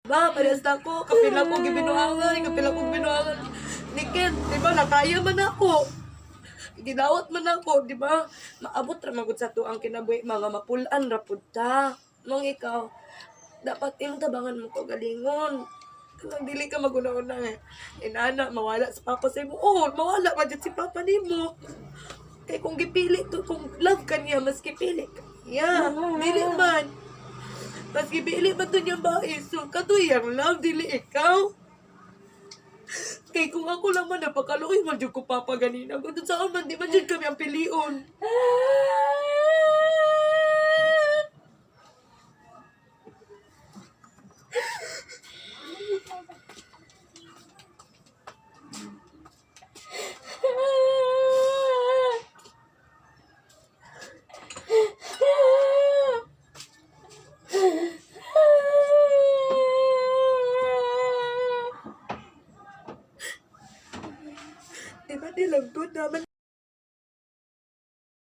Ba, parehas na ako. Kapila ko gibinuangan, kapila ko gibinuangan. Ni Ken, di ba, nakaya man ako. Gidawat man ako, di ba? Maabot ra man gud sa tuang kinabuhi, mga mapulan ra pud ta. Mong ikaw, dapat imong tabangan mo ko galingon. Kung dili ka maguna-una eh. Inana, mawala si papa sa imo. Oh, mawala man jud si papa nimo. Kay kung gipili to, kung love ka niya, mas gipili ka niya. Dili man. Mas gipili man to niya ba? So, katuyang love, dili ikaw. Kay kung ako lang man, napakaluoy man jud ko papa ganina. Kung dun saan man, di man jud kami ang pilion. Di ba nilang to naman